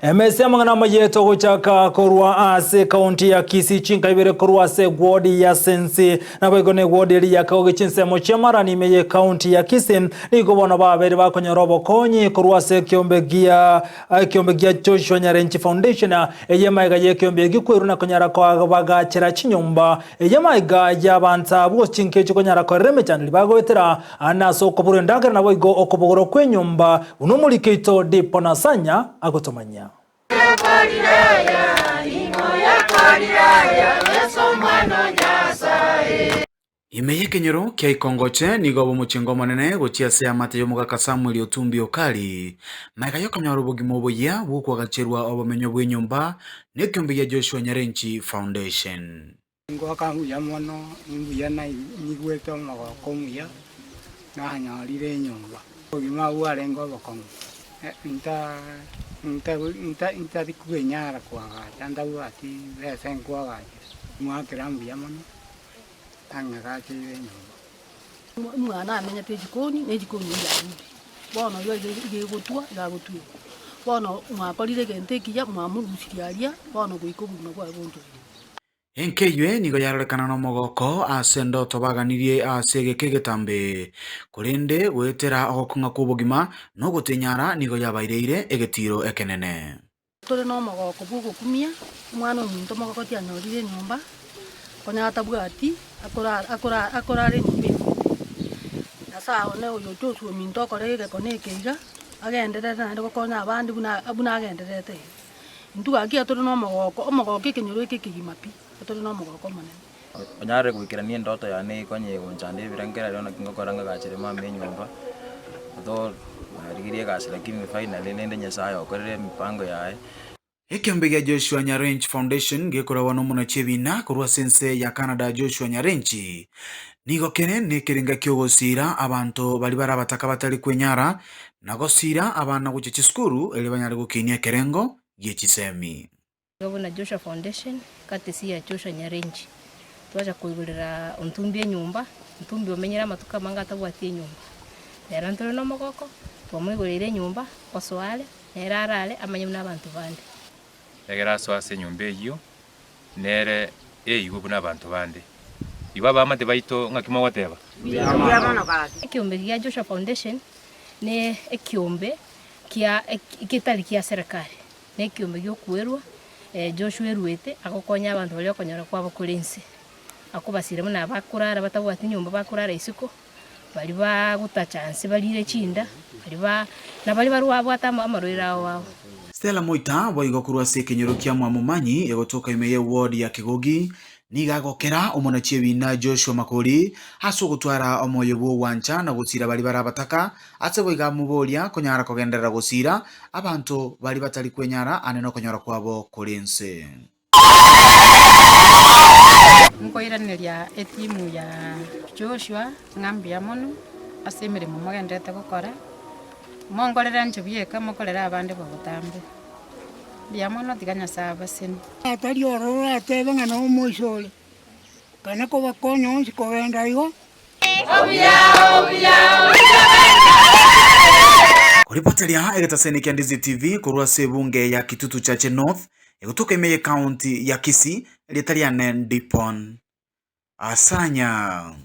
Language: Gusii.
Emesa y'amang'ana amaya togochaka korwa ase ekaunti ya Kisii chinka ibere korwa ase egwodi ya Sensi naboigo na egwodi eria ya Kagogi chinsemo chia Marani ime y'ekaunti ya Kisii nigo bono babeire bakonyora obokonyi korwa ase ekiombe gia ekiombe gia Joshua Nyarenchi Foundation eye magega y'ekiombe eki kwerwa na konyara kobagachera chinyomba eye magega y'abanto abwo chinka echi konyara korera emechanderi bagoetera Ande ase okoborwa endagera naboigo okobogorwa kw'enyomba, buna omoriki oito Dipo Nasanya agotomanyia. Ime y'ekenyoro kia Ikongoche nigo obe omochengo omonene gochia ase eamate y'omogaka Samuel Otumbi Okari, magega y'okonyora obogima oboyia bw'okoagacherwa obomenyo bw'enyomba n'ekeombe gia Joshua Nyarenchi Foundation. Ngoaka mbuya mono, imbuya naigwete omogoko omuya, nanyorire enyomba. Obogima bwarenge obokong'u, ntari kwenyara koagacha ntabwati besa nkoagachera, ngoakera mbuya mono, nang'agacheire enyomba. Omwana amenyete ejikoni, na ejikoni eyio yarure, bono iga iga egotwa iga agotwekwa. Bono mwakorire egento ekiya, mwamorusirie aria, bono goika obogima bwaye bonchoire. Enka eyio nigo yarorekana nomogoko ase endoto baganirie ase egeka egetambe, korende goetera ogokong'a kw'obogima na ogotenyara nigo yabaireire egetiiro ekenene. Tore nomogoko bw'ogokumia, omwana ominto mogogoti anyorire enyomba, konya atabwati akora akora akorara enyomba ime. Nyasae one oyo Joshua ominto okore egekone eke iga, agenderere naende gokonya abande buna buna agendererete iga. Intwe gaki tore nomogooko, omogooko ekenyoro eke ekegima pi, tore nomogooko omonene. Onyarire goikerania endoto yane konya egonchanda ebirengererio naki ngokora ngagachere mama enyomba, although narigirie egasi lakini finally rende Nyasaye okorire emipango yaye. Ekeombe gia Joshua Nyarenchi Foundation gekoragwa nomonachi ebina korwa ase ense ya Canada Joshua Nyarenchi, nigo kere nekerenga kiogosiira abanto baria bare abataka batari kwenyara na gosiira abana gochia chisukuru erio banyare gokinia ekerengo gie chisemi. Iga buna Joshua Foundation, courtesy ya Joshua Nyarenchi, twacha koigorera Ontumbi enyomba, Ontumbi omenyire amatuko amange atabwati enyomba. Rero ntore nomogoko, twamoigoreire enyomba, gosoa are, nere arare amanye buna abanto bande. Ekero asoa ase enyomba eyio, nere eigwe buna abanto bande. Igo abaamate baito ng'aki mogoteba? Ekeombe gia Joshua Foundation ne ekeombe kia getari kia serekari, ne ekeombe gi'okwerwa Joshua eruete agokonya abanto baria okonyora kwabo kore inse. Akobasira buna abakorara batabwati nyomba bakorara isiko, baria bagotacha nse barire chinda, baria ba na baria barwabwate amarwaire ao ao. Stella Moita boigo korwa ase ekenyoro kia Mwamomanyi egotoka ime ye ward ya Kegogi nigo agokera omonachi ebiina Joshua Makori ase ogotwara omoyo bw'ogwancha na gosira baria bare abataka ase boigo amoboria konyara kogenderera gosira abanto baria batari kwenyara ane nokonyora kwabo kore inse. Nkoiraneria etimu ya Joshua ng'a mbuya mono ase emeremo mogendererete gokora, monkorere inche bieka mokorere abande bogotambe. Mbuya mono tiga Nyasae abasenie. Tari ororo oratebe ng'a nomoiso ore, kana kobakonya onsi kogenda igo. Koripoteria egetaseni kia Ndizi TV korwa ase ebunge ya Kitutu Chache North, egotoka ime y'Ekaunti ya Kisii, erieta riane Ndipon Asanya.